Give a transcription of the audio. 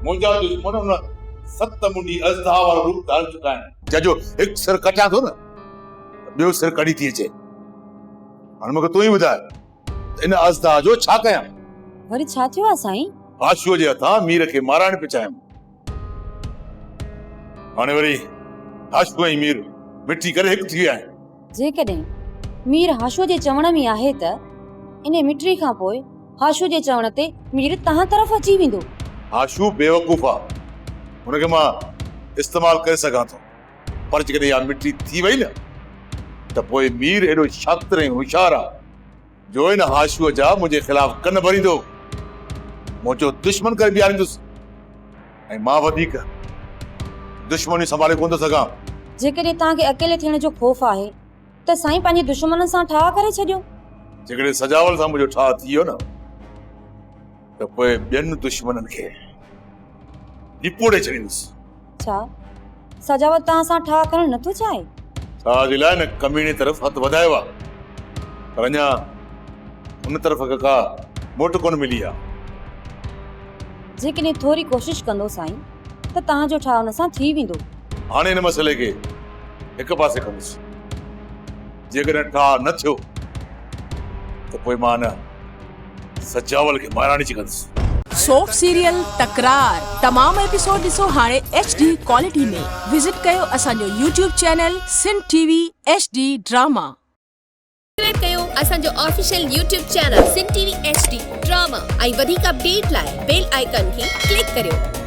منهنجا دشمن ان ست منڊي ازدها وارو روپ ڌاري چڪا آهن. جنهن جو هڪ سر ڪٽيان ٿو نه ته ٻيو سر ڪڍي ٿي اچي. هاڻي مون کي تون ئي ٻڌاء ته ان ازدها جو ڇا ڪيان؟ وري ڇا ٿيو آهي سائين؟ هاشوء جي هٿان مير کي مارائڻ پئي چاهيم. هاڻي وري هاشو ۽ مير مٺي ڪري هڪ ٿي ويا آهن. جيڪڏهن مير هاشو جي چوڻ ۾ آهي ته انهي مٺري کان پوء هاشو جي چوڻ تي مير تهان طرف اچي ويندو. هاشو بيوقوف آ، هن کي مان استعمال ڪري سگهان ٿو، پر جيڪڏهن اها مٺي ٿي وئي نه ته پوء مير ايڏو شاطر ۽ هوشيار آ جو ان هاشوء جا منهنجي خلاف ڪن ڀريندو، منهنجو دشمن ڪري بيهاريندس ۽ مان وڌيڪ دشمنيون سنڀالي ڪونه ٿو سگهان. جيڪڏهن توهان کي اڪيلي ٿيڻ جو خوف آهي ته سائين پنهنجي دشمنن سان ٺاهه ڪري ڇڏيو. جيڪڏهن سجاول سان منهنجو ٺاهه ٿي ويو نه ته پوء ٻين دشمنن کي نپوڙي ڇڏيندس. ڇا سجاول توهان سان ٺاهه ڪرڻ نٿو چاهي؟ ٺاهه جي لاء هن ڪميڻي طرف هٿ وڌايو آهي پر اڃا ان طرف کان ڪا موٽ ڪونه ملي آهي. جيڪڏهن ٿوري ڪوشش ڪندو سائين ته توهان جو ٺاهه ان سان ٿي ويندو. هاڻي هن مسئلي کي هڪ پاسي ڪندس. جيڪڏهن ٺاهه نه ٿيو ته پوء مان ان سجاول کي ماراڻي ڇڏيندس. سوپ سيريل تڪرار تمام ايپيسوڊ ڏسو هاڻي ايڇ ڊي ڪوالٽي ۾ وزٽ ڪيو اسان جو YouTube channel Sindh T V H D drama. Subscribe ڪيو اسان جو official YouTube channel Sindh T V H D drama ۽ وڌيڪ اپڊيٽ لاء بيل آئيڪان کي ڪلڪ ڪريو.